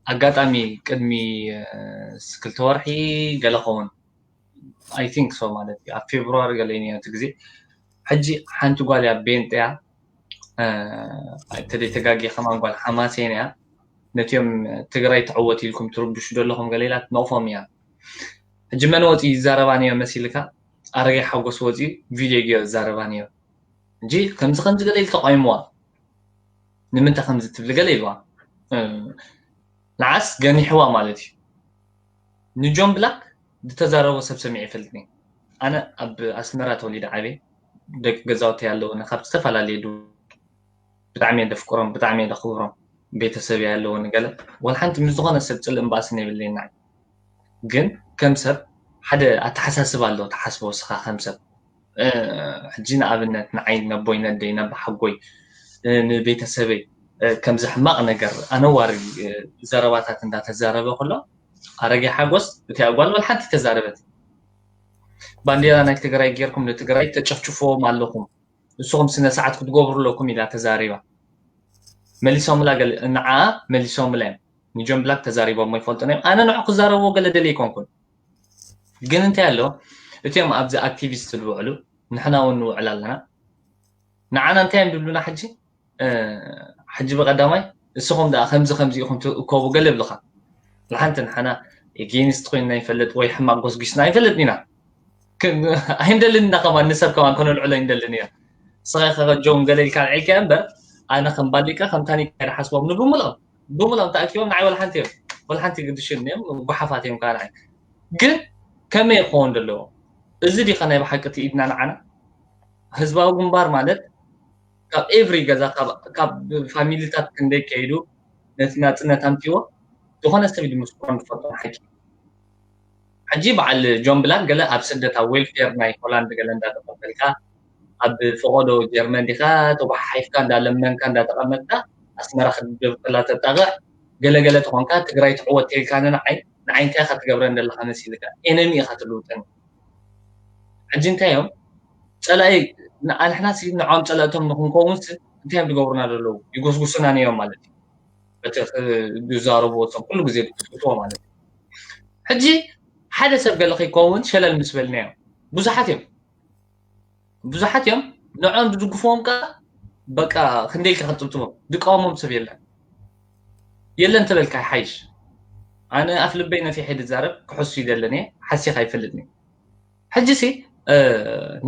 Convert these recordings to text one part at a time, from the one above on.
ኣጋጣሚ ቅድሚ ክልተ ወርሒ ገለ ኸውን፣ I think so ማለት እዩ። ኣብ ፌብሩዋሪ ገለ እዩ እቲ ግዜ። ሕጂ ሓንቲ ጓል እያ፣ ቤንጥ እያ፣ ተደይ ተጋጊ ከማን ጓል ሓማሴን እያ። ነቲኦም ትግራይ ትዕወት ኢልኩም ትርብሹ ዘለኹም ገለ ኢላ ትነቕፎም እያ። ሕጂ መን ወፂ ይዛረባ ነዮ መሲልካ? ኣረጋይ ሓጎስ ወፂ ቪድዮ ገዮ ይዛረባ ነዮ እንጂ ከምዚ ከምዚ ገለ ኢል ተቃይምዋ። ንምንታይ ከምዚ ትብል ገለ ኢልዋ። ንዓስ ገኒሕዋ ማለት እዩ። ንጆን ብላክ ዝተዛረቦ ሰብ ሰሚዐ ይፈልጥኒ። ኣነ ኣብ ኣስመራ ተወሊደ ዓብየ፣ ደቂ ገዛውቲ ኣለውና ካብ ዝተፈላለየ ዱ ብጣዕሚ የደፍቅሮም፣ ብጣዕሚ የደኽብሮም፣ ቤተሰብ ኣለውኒ ገለ። ወላ ሓንቲ ምስ ዝኾነ ሰብ ፅልእ እምባእስን የብለይና። ግን ከም ሰብ ሓደ ኣተሓሳስብ ኣሎ፣ ተሓስቦ እስኻ ከም ሰብ። ሕጂ ንኣብነት ንዓይ ነቦይ ነደይ ነባሓጎይ ንቤተሰበይ ከምዚ ሕማቕ ነገር ኣነዋሪ ዘረባታት እንዳተዛረበ ከሎ ኣረጋይ ሓጎስ እቲ ኣጓል ወላ ሓንቲ ተዛረበት። ባንዴራ ናይ ትግራይ ጌርኩም ንትግራይ ተጨፍጭፍዎም ኣለኹም፣ ንስኹም ስነ ስርዓት ክትገብሩ ኣለኩም ኢላ ተዛሪባ። መሊሶምላ ገለ ንዓ መሊሶምላ እዮም። ንጆን ብላክ ተዛሪቦሞ ይፈልጡ እዮም። ኣነ ንዑ ክዛረብዎ ገለ ደልየ ኣይኮንኩን። ግን እንታይ ኣሎ እቲኦም ኣብዚ ኣክቲቪስት ዝውዕሉ ንሕና እውን ንውዕል ኣለና። ንዓና እንታይ እዮም ዝብሉና ሕጂ? ሕጂ ብቀዳማይ እስኹም ደኣ ከምዚ ከምዚ ኢኹም ትእከቡ ገለ ይብሉኻ። ንሓንቲ ንሓና ኤጌንስት ኮይንና ይፈልጥ ወይ ሕማቅ ጎስጒስና ይፈልጥ ኢና። ኣይንደልን ኢና ከማን ንሰብ ከማን ከነልዕሎ ኣይንደልን ኢና። ንስኻ ከ ጆን ገለ ኢልካ ኣልዒልካ እምበር ኣነ ከም ባሊቃ ከም ታኒካ ኣይሓስቦም ንብምሎም ብሙሎም ተኣኪቦም ንዓይ ወላ ሓንቲ እዮም ወላ ሓንቲ ግድሽን እዮም ጉሓፋት እዮም ከዓ ንዓይ። ግን ከመይ ክኸውን ዘለዎ? እዚ ዲኸ ናይ ብሓቂ እቲ ኢድና ንዓና? ህዝባዊ ግንባር ማለት ካብ ኤቭሪ ገዛ ካብ ፋሚሊታት ክንደይ ከይዱ ነቲ ናፅነት ኣምፅዎ ዝኾነ ሰብ ኢሉ ምስኮን ዝፈልጦ ሓቂ። ሕጂ በዓል ጆን ብላክ ገለ ኣብ ስደት ኣብ ዌልፌር ናይ ሆላንድ ገለ እንዳተቐበልካ ኣብ ፈቐዶ ጀርመን ዲኻ ተጓሓሒፍካ እንዳለመንካ እንዳተቐመጥካ ኣስመራ ክትድብ ከላ ተጣቕዕ ገለገለ ተኾንካ ትግራይ ትዕወት ተልካ ንዓይ ንዓይ እንታይ ኢኻ ትገብረን ዘለኻ መሲልካ ኤነሚ ኢኻ ትልውጠን። ሕጂ እንታይ እዮም ፀላኢ ንዓንሕና ንዕኦም ፀላእቶም ንክንከውን እንታይ እዮም ዝገብሩና ዘለዉ ይጎስጉሱና ነዮም ማለት እዩ። በቲ ዝዛረብዎ ሰብ ኩሉ ግዜ ዝጎስጉስዎ ማለት እዩ። ሕጂ ሓደ ሰብ ገለ ከይከውን ሸለል ምስ በልናዮ ብዙሓት እዮም ብዙሓት እዮም ንዕኦም ዝድግፍዎም ከ በቃ ክንደይ ኢልካ ክትጥብጥቦም ዝቃወሞም ሰብ የለን የለን ተበልካ ይሓይሽ። ኣነ ኣፍ ልበይ ነፊሐ ድዛረብ ክሕሱ ይደለን እየ ሓሲኻ ይፈልጥኒ። ሕጂ ሲ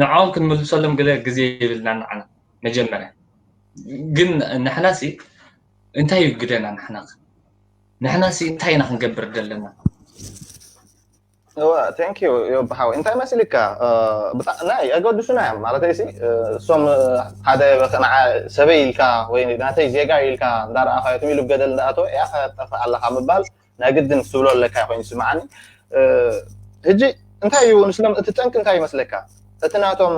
ንዕኦም ክንምልሰሎም ገለ ግዜ ይብልና ንዓና መጀመርያ ግን ንሕና ሲ እንታይ እዩ ግደና ንሕና ንሕና ሲ እንታይ ኢና ክንገብር ዘለና? ቴንክ ዩ ዮብ ሓወይ እንታይ መሲልካ ናይ ኣገድሱና እዮም ማለት ሲ እሶም ሓደ ንዓ ሰበይ ኢልካ ወይ ናተይ ዜጋ ኢልካ እንዳረኣኻዮ ትም ኢሉ ገደል እንዳኣተወ እያ ከጠፍእ ኣለካ ምባል ናይ ግድን ክትብሎ ኣለካ ኮይኑ ስምዓኒ። ሕጂ እንታይ እዩ ንስሎም እቲ ጠንቂ እንታይ ይመስለካ? እቲ ናቶም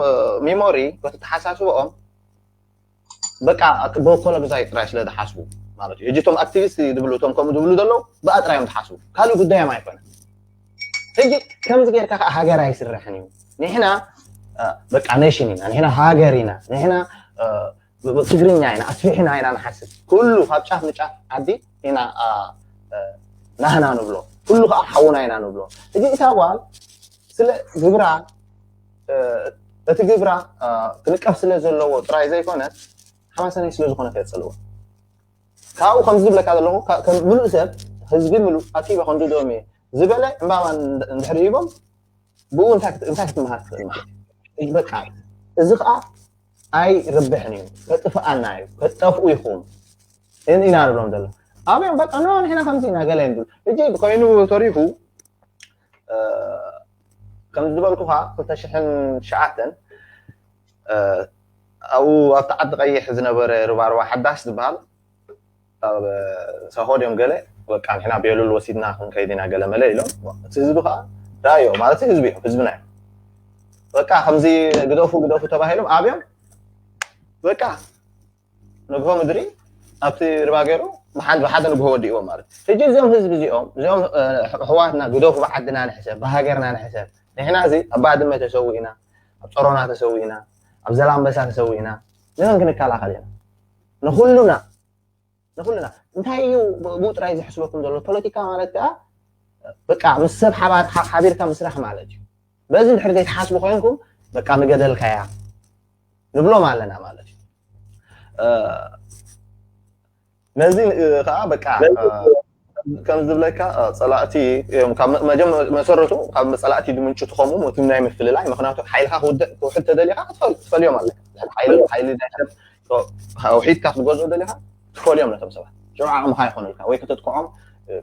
ሚሞሪ በቲ ተሓሳስብኦም በቃ ብኮሎምዛይ ጥራይ ስለ ዝሓስቡ ማለት እዩ። ሕጂ እቶም ኣክቲቪስት ዝብሉ እቶም ከምኡ ዝብሉ ዘለዉ ብኣ ጥራይ እዮም ዝሓስቡ ካልእ ጉዳዮም ኣይኮነ። ሕጂ ከምዚ ጌርካ ከዓ ሃገር ኣይስርሕን እዩ። ንሕና በቃ ኔሽን ኢና፣ ንሕና ሃገር ኢና፣ ንሕና ትግርኛ ኢና ኣስፊሕና ኢና ንሓስብ ኩሉ ካብ ጫፍ ንጫፍ ዓዲ ኢና ናህና ንብሎ ኩሉ ከዓ ሓውና ኢና ንብሎ። እዚ እታ ጓል ስለ ግብራ እቲ ግብራ ክንቀፍ ስለ ዘለዎ ጥራይ ዘይኮነ ሓማሰናይ ስለ ዝኾነ ከየፀልዎ ካብኡ ከምዚ ዝብለካ ዘለኹ ምሉእ ሰብ ህዝቢ ምሉእ ኣኪበ ከንድዶም እየ ዝበለ ዕምባባ እንድሕር ሂቦም ብኡ እንታይ ክትመሃር ትኽእል ማለት እዩ። በቃ እዚ ከዓ ኣይርብሕን እዩ ከጥፍኣና እዩ ከጠፍኡ ይኹም ኢና ንብሎም ዘሎ ኣብዮም በቃ ኖ ንሕና ከምዚ ኢና ገለ ይብል እጂ ኮይኑ ተሪፉ ከም ዝበልኩኻ ክልተ ሽሕን ትሽዓተን ኣብኡ ኣብቲ ዓዲ ቀይሕ ዝነበረ ርባርባ ሓዳሽ ዝበሃል ሳሆድዮም ገለ በቃ ንሕና ቤሉል ወሲድና ክንከይድ ኢና ገለ መለ ኢሎም እቲ ህዝቢ ከዓ ዳዮ ማለት ህዝቢ እዮም ህዝብና እዮም በቃ ከምዚ ግደፉ ግደፉ ተባሂሎም ኣብዮም በቃ ንግሆ ምድሪ ኣብቲ ርባ ገይሩ ብሓደ ንግሆ ወዲእዎም ማለት ሕጂ እዚኦም ህዝቢ እዚኦም እዚኦም ኣሕዋትና ግደፉ ብዓድና ንሕሰብ ብሃገርና ንሕሰብ ንሕና እዚ ኣብ ባድመ ተሰዊእና ኣብ ጸሮና ተሰዊእና ኣብ ዘላምበሳ ተሰዊእና ንመን ክንከላኸል ኢና ንኩሉና ንኩልና እንታይ እዩ ብኡ ጥራይ ዘሕስበኩም ዘሎ? ፖለቲካ ማለት ከዓ በቃ ምስ ሰብ ሓባር ሓቢርካ ምስራሕ ማለት እዩ። በዚ ድሕር ዘይትሓስቡ ኮይንኩም በቃ ምገደልካያ ንብሎም ኣለና ማለት እዩ። ነዚ ከዓ በቃ ከም ዝብለካ ፀላእቲ እዮም። ካብ መጀመ- መሰረቱ ካብ ፀላእቲ ድምንጩ ትኸሙ እቲ ናይ ምፍልላይ። ምክንያቱ ሓይልካ ክውድእ ክውሕድ ተደሊካ ክትፈል- ክትፈልዮም ኣለካ። ድሕር ሓይሊ ሓይሊ ናይ ሰብ ውሒድካ ክትገዝኦ ደሊካ ትፈልዮም ነቶም ሰባት። ሽዑ ዓቕምካ ይኾኑልካ ወይ ከተጥቅዖም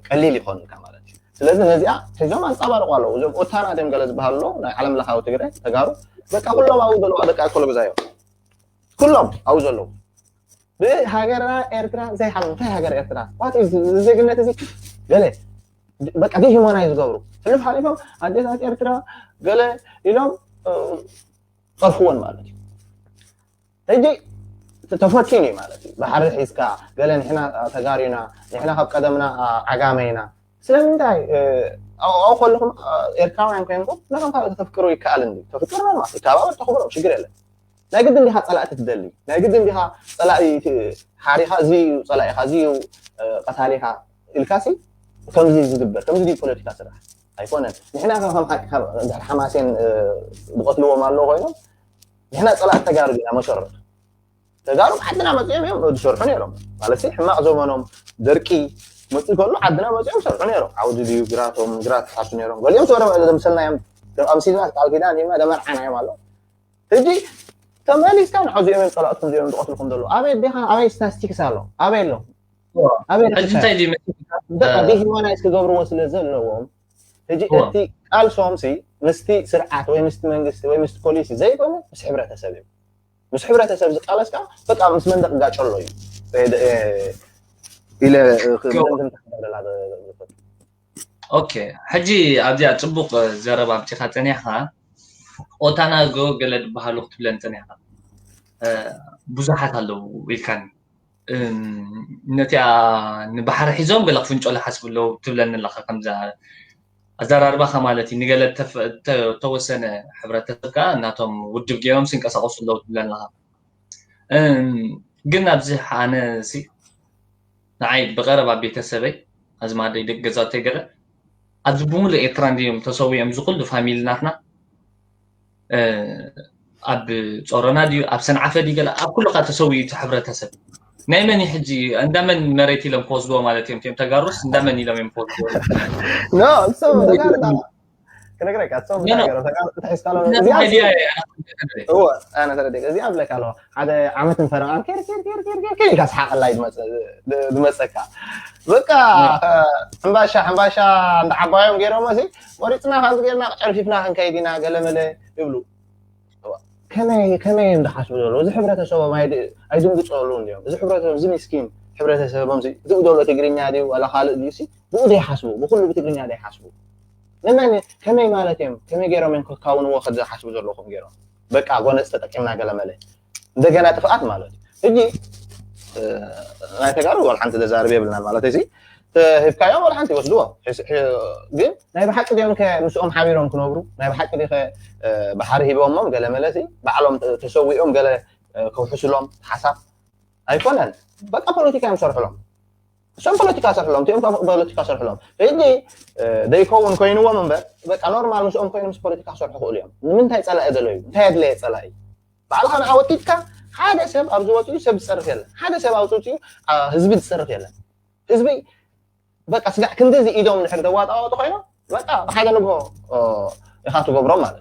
ቀሊል ይኾኑልካ ማለት እዩ። ስለዚ ነዚኣ ሒዞም ኣንፃባርቁ ኣለዉ። እዞም ኦታና ድዮም ገለ ዝበሃሉ ኣለዉ ናይ ዓለም ለኻዊ ትግረ ተጋሩ በቃ ኩሎም ኣብኡ ዘለዉ ደቂ ኣኮሎ ግዛዮም ኩሎም ኣብኡ ዘለዉ ብሃገርና ኤርትራ ዘይሓሉ እንታይ ሃገር ኤርትራ ዋት ዜግነት እዚ ገለ በቃ ዲሂሞናይ ዝገብሩ ሕልፍ ሓሊፎም ኣዴታት ኤርትራ ገለ ኢሎም ፀርፍወን ማለት እዩ። ሕጂ ተፈኪኑ እዩ ማለት እዩ። ባሕሪ ሒዝካ ገለ ንሕና ተጋሩና ንሕና ካብ ቀደምና ዓጋመ ኢና ስለምንታይ ኣብኡ ከለኹም ኤርትራውያን ኮይንኩም ነቶም ካልኦት ከተፍቅሩ ይከኣል እንዲ ተፍቅር መልማት ይከባበር ተኽብሮ ሽግር የለን። ናይ ግድን ዲኻ ፀላእቲ ትደሊ ናይ ግድን ዲኻ ፀላኢ ሓሪኻ እዚ እዩ ፀላኢኻ እዚ እዩ ቀታሊኻ ኢልካሲ ከምዚ ዝግበር ከምዚ ድዩ ፖለቲካ ስራሕ ኣይኮነን። ንሕና ከም ሓቂ ድሕሪ ሓማሴን ዝቐትልዎም ኣለዉ ኮይኖም ንሕና ፀላእቲ ተጋሩ ዲና መሰረት ተጋሩ ዓድና መፅኦም እዮም ዝሰርሑ ነይሮም ማለት ሕማቕ ዘመኖም ደርቂ መፅእ ከሎ ዓድና መፅኦም ሰርሑ ነይሮም ዓውዲ ድዩ ግራቶም ግራት ሓሱ ነይሮም ገሊኦም ሰው ዘምሰልናዮም ኣምሲልና ቃል ኪዳን ሂብና ደመርዓናዮም ኣለዉ ሕጂ ተመሊስካ ንዓዚኦም እዮም ፀላእትኩም ዚኦም ዝቐትልኩም ዘለዉ ኣበይ ዲኻ ኣበይ ስታስቲክስ ኣሎ ኣበይ ኣሎ ኣበይ እንታይ ዲሂሞናይዝ ክገብርዎ ስለ ዘለዎም ሕጂ እቲ ቃልሶም ሲ ምስቲ ስርዓት ወይ ምስቲ መንግስቲ ወይ ምስቲ ፖሊሲ ዘይኮነ ምስ ሕብረተሰብ እዩ ምስ ሕብረተሰብ ዝቃለስ ከዓ በቃ ምስ መንደቅ ጋጨሎ እዩ ኢለ ክብለላ ኦኬ ሕጂ ኣብዚኣ ፅቡቅ ዘረባ ኣምፂኻ ፀኒሕካ ኦታናጎ ገለ ዝበሃሉ ክትብለን ፀኒሕካ ብዙሓት ኣለዉ ኢልካኒ ነቲኣ ንባሕሪ ሒዞም ገለ ክፍንጨሉ ሓስቡ ኣለዉ ትብለኒ ኣለካ ከምዛ ኣዘራርባካ ማለት እዩ ንገለ ተወሰነ ሕብረተሰብ ከዓ እናቶም ውድብ ገይሮም ሲንቀሳቀሱ ኣለዉ ትብለኒ ኣለካ ግን ኣብዚ ኣነ ንዓይ ብቀረባ ቤተሰበይ ኣዝማደይ ደቂ ገዛውተይ ገለ ኣብዚ ብምሉእ ኤርትራ እንዲዮም ተሰዊኦም እዚ ኩሉ ፋሚሊ ናትና ኣብ ጾሮና ድዩ ኣብ ሰንዓፈ ድዩ ገለ ኣብ ኩሉ ካ ተሰዊኡ እቲ ሕብረተሰብ ናይ መን ሕጂ እንዳመን መሬት ኢሎም ክወስድዎ ማለት እዮም ቲም ተጋሩስ እንዳመን ኢሎም እዮም ክወስድዎ ኖ እሶም ተጋሩ ክነግረካ እሶም ተጋሩ ተጋሩ ተሒዝካሎም እዚኣ እዚኣ እያ እወ ኣነ ተረዲእ እዚኣ ብለካ ኣለዋ ሓደ ዓመት ንፈረቃ ኬር ኬር ኬር ኬር ኬር ኢልካ ስሓቀላ እዩ ዝመጽእ ዝመጸካ በቃ ሕምባሻ ሕምባሻ እንዳዓባዮም ገይሮሞ ሲ ቆሪፅና ካብዚ ገይርና ጨርፊፍና ክንከይድ ኢና ገለመለ ይብሉ ከመይ ከመይ እዮም ዝሓስቡ ዘለዉ እዚ ሕብረተሰቦም ኣይድንግፀሉ እንዲዮም እዚ ሕብረተሰብ እዚ ምስኪን ሕብረተሰቦም ዝብደሎ ትግርኛ ድዩ ዋላ ካልእ ድዩ ሲ ብኡ ዘይሓስቡ ብኩሉ ብትግርኛ ዘይሓስቡ ንመን ከመይ ማለት እዮም ከመይ ገይሮም እዮም ክካውንዎ ከዚ ዝሓስቡ ዘለኹም ገይሮም በቃ ጎነፅ ተጠቂምና ገለመለ እንደገና ጥፍኣት ማለት እዩ ሕጂ ናይ ተጋሩ ዋላ ሓንቲ ዘዛርብ የብልናን ማለት እዚ ሂብካዮም ዋላ ሓንቲ ይወስድዎ ግን ናይ ብሓቂ ድዮም ከ ምስኦም ሓቢሮም ክነብሩ ናይ ብሓቂ ዲ ባሕሪ ሂቦሞም ገለ መለሲ ባዕሎም ተሰዊኦም ገለ ከውሕስሎም ሓሳብ ኣይኮነን በቃ ፖለቲካ እዮም ሰርሕሎም እሶም ፖለቲካ ሰርሕሎም እቲኦም ፖለቲካ ሰርሕሎም ሕጂ ዘይከውን ኮይንዎም እምበር በቃ ኖርማል ምስኦም ኮይኖም ፖለቲካ ክሰርሑ ክእሉ እዮም ንምንታይ ፀላኢ ዘለዩ እንታይ ኣድለየ ፀላኢ ባዕልኻ ንዓወጢትካ ሓደ ሰብ ኣብዚ ወፂኡ ሰብ ዝፀርፍ የለን ሓደ ሰብ ኣብዚ ወፂኡ ህዝቢ ዝፀርፍ የለን ህዝቢ በቃ ስጋዕ ክንድዚ ኢዶም ድሕር ዘዋጣወጡ ኮይኖም በቃ ብሓደ ንግሆ ኢኻ ትገብሮም ማለት